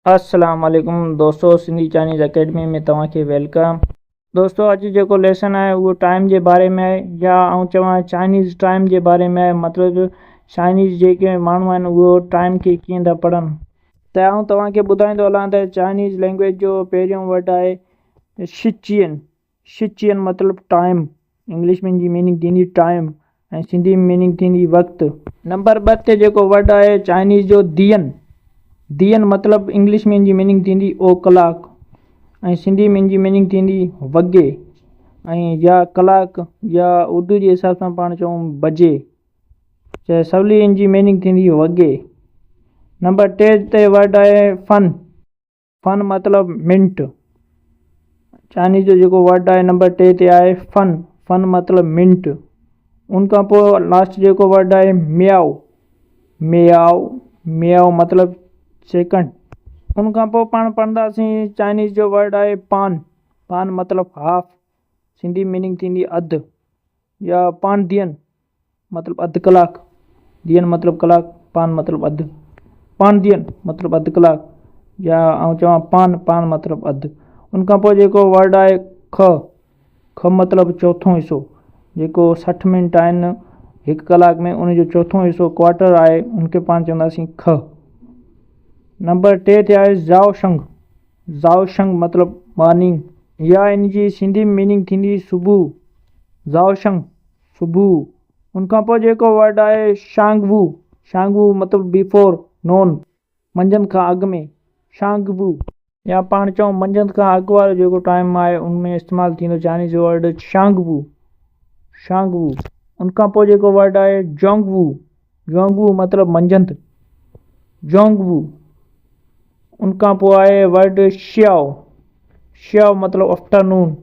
السلام عليڪم دوستو سنڌي چائنيز اڪيڊمي ۾ توهان کي welcome. دوستو اڄ جيڪو ليسن آهي اهو ٽائيم جي باري ۾ آهي يا آئون چوان چائنيز ٽائيم جي باري ۾ آهي مطلب چائنيز جيڪي ماڻهو آهن اهو ٽائيم کي ڪيئن ٿا پڙهن. ته آئون توهان کي ٻڌائيندو هلان ته چائنيز لينگويج جو پهريون ورڊ آهي شچين شچين مطلب ٽائيم انگلش ۾ ان جي ميننگ ٿيندي ٽائيم ۽ سنڌي ۾ ميننگ ٿيندي وقت. نمبر 2 تي جيڪو ورڊ آهي چائنيز جو دين دين مطلب انگلش ۾ ان جي ميننگ ٿيندي او ڪلاڪ ۽ سنڌي ۾ ان جي ميننگ ٿيندي وڳي ۽ يا ڪلاڪ يا اردو جي حساب سان پاڻ چئون بجي چاهي سولي ان جي ميننگ ٿيندي وڳي. نمبر 3 تي ورڊ آهي فن. فن مطلب منٽ. چائنيز جو جيڪو ورڊ آهي نمبر 3 تي آهي فن فن مطلب منٽ. ان کان پوء لاسٽ جيڪو ورڊ آهي ميائو ميائو ميائو مطلب سيڪنڊ. ان کان پوء پاڻ پڙهنداسين چائنيز جو ورڊ آهي پان پان مطلب هاف سنڌي ميننگ ٿيندي اڌ يا پان دين مطلب اڌ ڪلاڪ، دين مطلب ڪلاڪ، پان مطلب اڌ، پان دين مطلب اڌ ڪلاڪ يا آئون چوان پان پان مطلب اڌ. ان کان پوء جيڪو ورڊ آهي خ خ مطلب چوٿون حصو جيڪو 60 منٽ آهن هڪ ڪلاڪ ۾ ان جو چوٿون حصو ڪوارٽر آهي ان کي پاڻ چونداسين خ. نمبر 3 تي آهي زائو شنگ زائو شنگ مطلب مارننگ يا ان جي سنڌي ۾ ميننگ ٿيندي صبح زائو شنگ صبح. ان کان پوء جيڪو ورڊ آهي شانگ وو، شانگ وو مطلب بيفور نون، منجهند کان اڳ ۾، شانگ وو. يا پاڻ چئون منجهند کان اڳ وارو جيڪو ٽائيم آهي ان ۾ استعمال ٿيندو چائنيز جو ورڊ شانگ وو، شانگ وو. ان کان پوء جيڪو ورڊ آهي جونگ وو، جونگ وو مطلب منجهند، جونگ وو. ان کان پوء آهي ورڊ شيائو، شيائو مطلب آفٽرنون،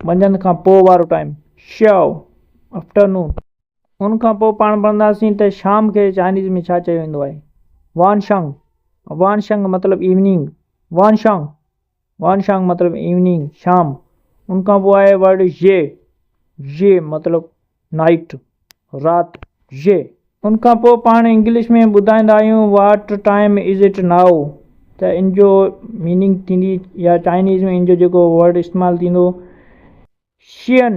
منجهند کان پوء وارو ٽائيم، شيائو آفٽرنون. ان کان پوء پاڻ پڙهنداسين ته شام کي چائنيز ۾ ڇا چيو ويندو آهي. وان شانگ، وان شانگ مطلب ايوننگ، وان شانگ، وان شانگ مطلب ايوننگ، شام. ان کان پوء آهي ورڊ يي، يي مطلب نائيٽ، رات، يي. ان کان پوء پاڻ انگلش ۾ ٻڌائيندا آهيون what time is it now ته ان جو ميننگ ٿيندي يا چائنيز ۾ ان جو جيڪو ورڊ استعمال ٿيندو شين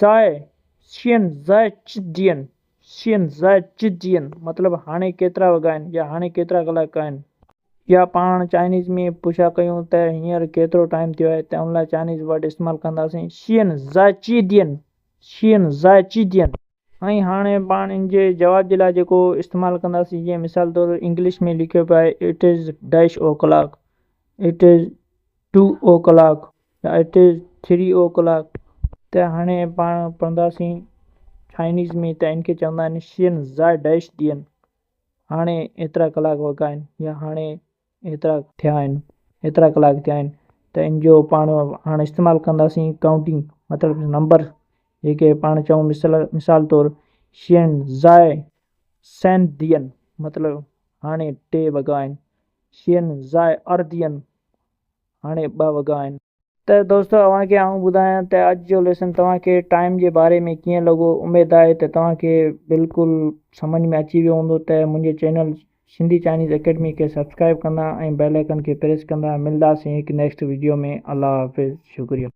زائي شين زائي چي دين شين زائي چي دين مطلب هاڻي ڪيترا وڳا آهن يا هاڻي ڪيترا ڪلاڪ آهن. يا پاڻ چائنيز ۾ پڇا ڪيون ته هينئر ڪيترو ٽائيم ٿيو آهي ته ان لاء چائنيز ورڊ استعمال ڪنداسين شين زائي چي دين شين زائي چي دين. ۽ هاڻي پاڻ ان جي جواب جي لاء جيڪو استعمال ڪنداسين جيئن مثال طور انگلش ۾ لکيو پيو آهي it is dash o'clock, it is two o'clock يا it is three o'clock ته هاڻي پاڻ پڙهنداسين چائنيز ۾ ته ان کي چوندا آهن شين زائي ڊيش دين هاڻي ايترا ڪلاڪ وڳا آهن يا هاڻي ايترا ٿيا آهن ايترا ڪلاڪ ٿيا آهن ته ان جو پاڻ هاڻي استعمال ڪنداسين ڪائونٽنگ مطلب نمبر جيڪي پاڻ چئون مثال مثال طور شين زائي سين دين مطلب هاڻي 3 وڳا آهن شين زائي ار دين هاڻي 2 وڳا آهن. ته دوستو اوهان کي آئون ٻڌايان ته اڄ جو ليسن توهان کي ٽائيم جي باري ۾ ڪيئن لڳو اميد آهي ته توهان کي بلڪل سمجهه ۾ اچي ويو هوندو ته منهنجي چينل سنڌي چائنيز اڪيڊمي کي سبسڪرائب ڪندا ۽ بيل آئيڪن کي پريس ڪندا ملداسين هڪ نيڪسٽ وڊيو ۾ الله حافظ شڪريه.